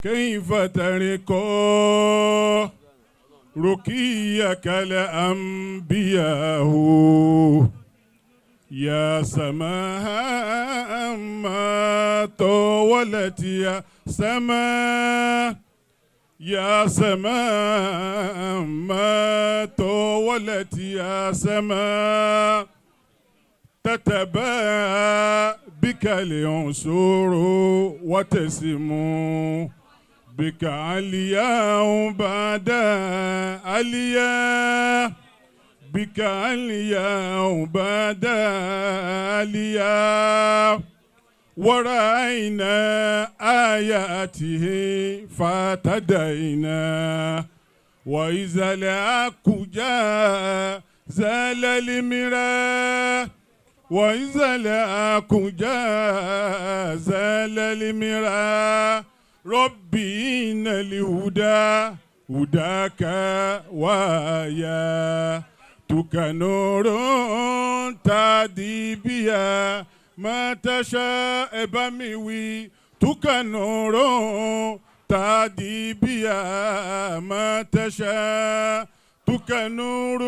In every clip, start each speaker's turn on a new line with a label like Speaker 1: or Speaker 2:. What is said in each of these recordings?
Speaker 1: كيف ترقى رقيك الأنبياء يا سماء ما طولت يا سماء يا سماء ما طولت يا سماء تتباهى بك العنصر وتسمو بك عليا بعد عليا بك عليا بعد عليا ورأينا آياته فاهتدينا وإذا الحق جاء زال المراء وإذا الحق جاء زال المراء ربي إن الهدى هداك ويا تك نور تهدي بها ما تشاء بموي تك نور تهدي بها ما تشاء تك نور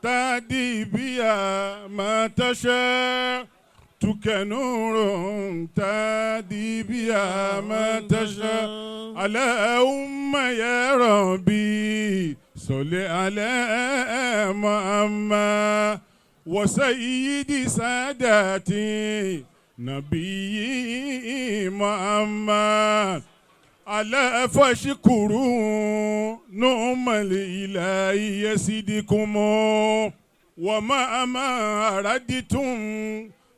Speaker 1: تهدي بها ما تشاء تك نور تهدي بها ما تشاء اللهم يا ربي صل على محمد وسيد ساداتي نبي محمد ألا فاشكروا نعم الإله يسيدكم وما ما أردتم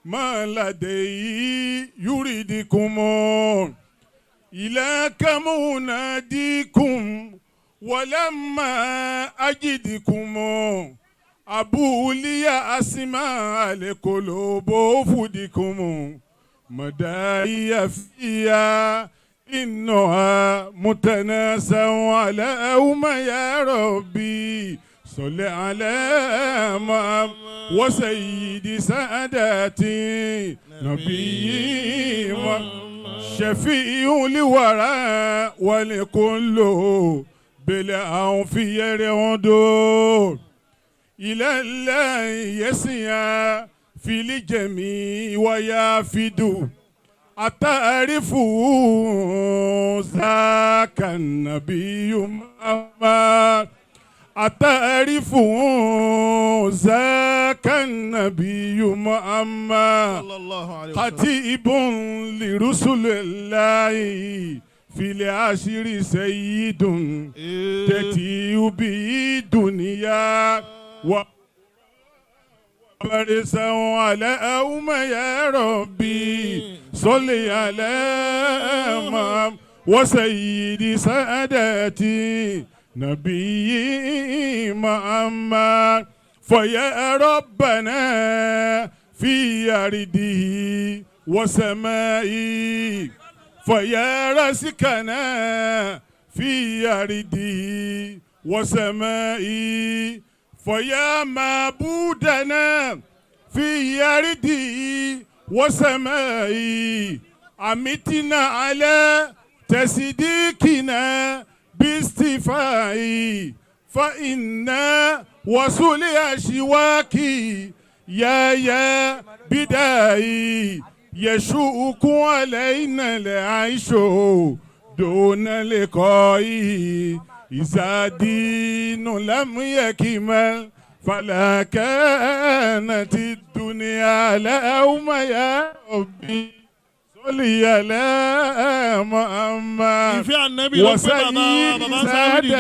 Speaker 1: ما لدي يريدكم إلى كم أناديكم ولما أجدكم أبولي أسماء القلوب فدكم مدايا فيها إنها متناسى على أم يا ربي صل على محمد وسيد ساداتي نبي شفيع لورا ولكل بالعنف يرعد إلى الله يسعى في الجميع ويافد أتعرف ذاك النبي محمد أتعرف ذاك النبي محمد
Speaker 2: صلى الله عليه وسلم.
Speaker 1: خطيب لرسل الله في العشر سيد تتي به دنيا وبرسا على أم يا ربي صل على محمد وسيد ساداتي نبي محمد فيا ربنا في أرضه وسمائه فيا رزقنا في أرضه وسمائه فيا معبودنا في أرضه وسمائه أمتنا على تصديقنا باستفائي فإنا وصول أشواكي يا يا بدائي يشوق علينا العيش دون لقائه إذا دين لم يكمل فلا كانت الدنيا لأوم يا ربي صلي على محمد
Speaker 2: Ìfẹ́ ànábì ló pé bàbá wa bàbá sáré dìde.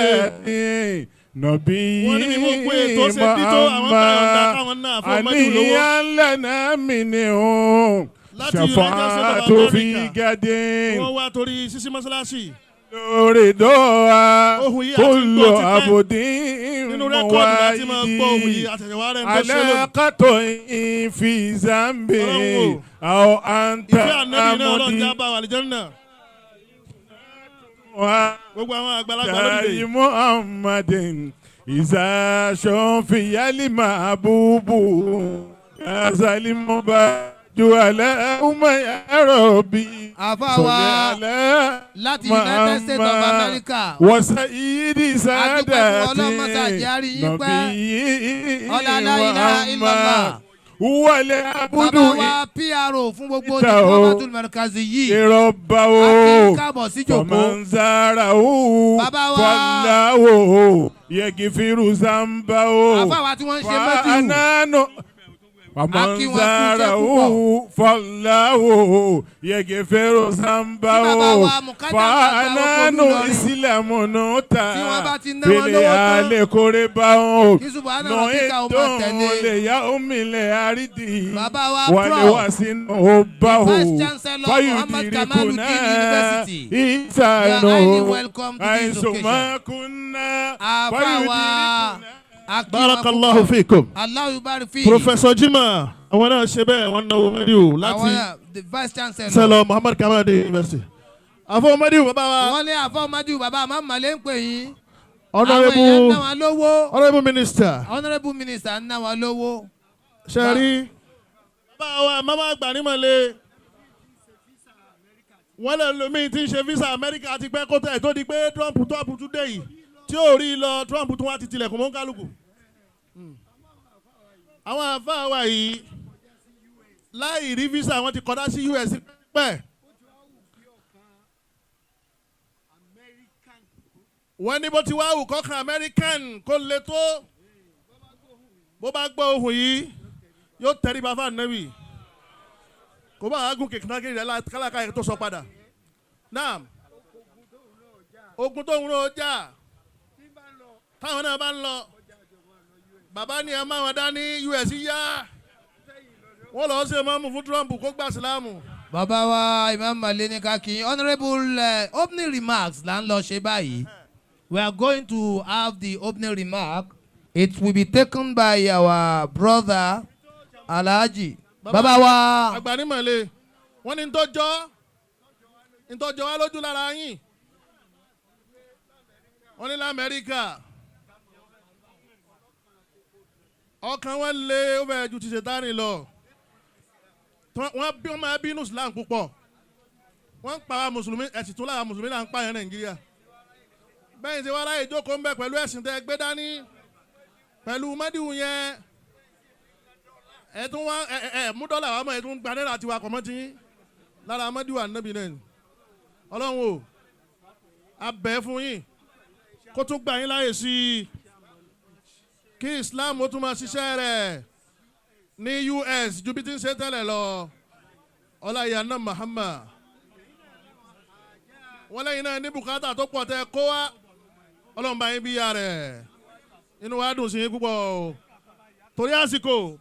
Speaker 1: وسيد نبي
Speaker 2: Wọ́n ní bí gbogbo ètò ṣe dí tó àwọn bá yọ̀ǹda káwọn náà fún ọmọdé lówó.
Speaker 1: àníyàn lẹ́nà mi ni ó
Speaker 2: Láti United States of
Speaker 1: ṣàfàtò fi
Speaker 2: America.
Speaker 1: gàdé
Speaker 2: Wọ́n wá torí sísí mọ́ṣáláṣí.
Speaker 1: lórí dọ́wà
Speaker 2: Ohun yìí àti
Speaker 1: kó
Speaker 2: gbọ́
Speaker 1: lọ
Speaker 2: ti pẹ́.
Speaker 1: àbòdì
Speaker 2: Nínú rẹ́kọ́ọ̀dù láti máa gbọ́ ohun yìí àtẹ̀yẹ̀wá rẹ̀ ń tó ṣe lónìí.
Speaker 1: alákàtọ̀ fi zambi
Speaker 2: Ọlọ́run o.
Speaker 1: àwọn àǹtà
Speaker 2: Ìfẹ́ ànábì náà ọlọ́run
Speaker 1: àmọ́dí
Speaker 2: já bá wà lìjẹ́ náà. Gbogbo àwọn àgbàlagbà ló dìde.
Speaker 1: Jai Muhammadin إذا شفي المحبوب يا سليم. اللهم يا ربي
Speaker 3: Àfa
Speaker 1: صل
Speaker 3: wa
Speaker 1: على
Speaker 3: láti United States of America.
Speaker 1: وسيد
Speaker 3: Adúpẹ́ fún Ọlọ́run, mọ́sá
Speaker 1: سادات
Speaker 3: jẹ́ á rí yín pẹ́.
Speaker 1: نبي
Speaker 3: Ọlá la ilaha illallah.
Speaker 1: ولعبد
Speaker 3: Bàbá wa PRO fún gbogbo
Speaker 1: Ìta o.
Speaker 3: Diplomatul Markazi yìí.
Speaker 1: ربه
Speaker 3: A kí káàbọ̀ sí jòkó.
Speaker 1: فمن زاره
Speaker 3: Bàbá wa.
Speaker 1: فالله يغفر ذنبه
Speaker 3: Àfa wa tí wọ́n ń ṣe mọ́tìrù.
Speaker 1: فأنان
Speaker 3: A kí
Speaker 1: فمن
Speaker 3: wọn kú iṣẹ́
Speaker 1: زاره
Speaker 3: púpọ̀.
Speaker 1: فالله يغفر ذنبه
Speaker 3: Tí bàbá wa Mukadam àgbà
Speaker 1: فأنان
Speaker 3: oko Olúlọrin.
Speaker 1: إسلام نوتا
Speaker 3: Tí wọ́n bá ti ná wọn lówó tán.
Speaker 1: في قربه
Speaker 3: Kí Subhana Rabbika ó máa tẹ̀lé.
Speaker 1: ليوم الأرض
Speaker 3: Bàbá wa Prof.
Speaker 1: ولوسن
Speaker 3: Vice Chancellor Muhammad Kamaluddin University.
Speaker 1: إنسان
Speaker 3: You are highly welcome to this
Speaker 1: حيث
Speaker 3: occasion.
Speaker 1: ما كنا
Speaker 3: Àfa wa
Speaker 1: فيدركنا
Speaker 3: a kí wọn
Speaker 2: Barakallahu
Speaker 3: púpọ̀.
Speaker 2: fikum.
Speaker 3: Allahu yubarik fihi.
Speaker 2: Professor Jimoh, àwọn náà ṣe bẹ́ẹ̀, wọ́n náwó mẹ́rin láti
Speaker 3: Àwọn náà, the Vice Chancellor.
Speaker 2: Sẹlọ Muhammad Kamaluddin University. Àfọ Mẹ́rin bàbá wa,
Speaker 3: Wọ́n ní àfọ Madiu bàbá Màmá lè ń pè yín. Àwọn èèyàn ń ná
Speaker 2: Honourable
Speaker 3: wọn lówó.
Speaker 2: Honourable Minister,
Speaker 3: Honourable Minister ń ná wọn lówó.
Speaker 2: Ṣe rí. Bàbá wa Mama àgbà nímọ̀lẹ́. Wọ́n lè lomi tí ń ṣe visa Amẹ́ríkà ti pẹ́ kó tẹ̀ tó di pé Trump Trump tún dé yìí tí ò rí lọ, Trump tún wá ti tilẹ̀kùn mọ́ kálukú. Àwọn àfáà wa yìí láì rí visa, wọ́n ti kọjá sí US pẹ́. Wọ́n ní bó ti wá wù kọ́kàn American kó le tó, bó bá gbọ́ ohùn yìí yóò tẹríba fún Ànábì, kó bá àágùn kékeré rẹ̀ kálákà yẹn tó sọ padà náà. Ogun tó ń ro ọjà táwọn náà bá ń lọ, bàbá ni ẹ máa wọn dání US yá, wọ́n lọ́ọ́ ṣe mọ́mú fún Trump kó gbà sílámù.
Speaker 3: Bàbá wa Imam Male ní ká kí yín. Honourable, opening remarks là ń lọ ṣe báyìí. We are going to have the opening remark. It will be taken by our brother Alhaji. Bàbá wa
Speaker 2: Àgbànímọ̀lẹ́, wọ́n ní ntọ́jọ́ wá lójú lára yín. Wọ́n ní lamẹ́ríkà ọkàn wọn lé, ó bẹ̀rẹ̀ ju ti ṣètánì lọ. Wọ́n bí wọ́n máa bínú Islam púpọ̀, wọ́n ń pa àwa mùsùlùmí, ẹ̀sìn tó láwa mùsùlùmí là ń pààyàn Nàìjíríà. Bẹ́ẹ̀ ni wọ́n ráyè jókòó ń bẹ̀ pẹ̀lú ẹ̀sìn tẹ́ gbé dání pẹ̀lú mọ́díwù yẹn, ẹ tún wá ẹ ẹ mú dọ́là wá mọ́, ẹ tún gba náírà tiwa kọ̀ mọ́ ti yín lára mọ́díwù ànábì náà ni. Ọlọ́run o, abẹ́ fún yín kó tún gbà yín láàyè sí i kí Islam ó tún máa ṣiṣẹ́ rẹ̀ ní US ju bí ti ń ṣe tẹ́lẹ̀ lọ. Ọlá ìyá náà Muhammad. Wọ́n lẹ́yìn náà ní bùkátà tó pọ̀ tẹ́ kó wá, Ọlọ́run bá yín bí ya rẹ̀. Inú wa dùn sí yín púpọ̀ o torí àsìkò.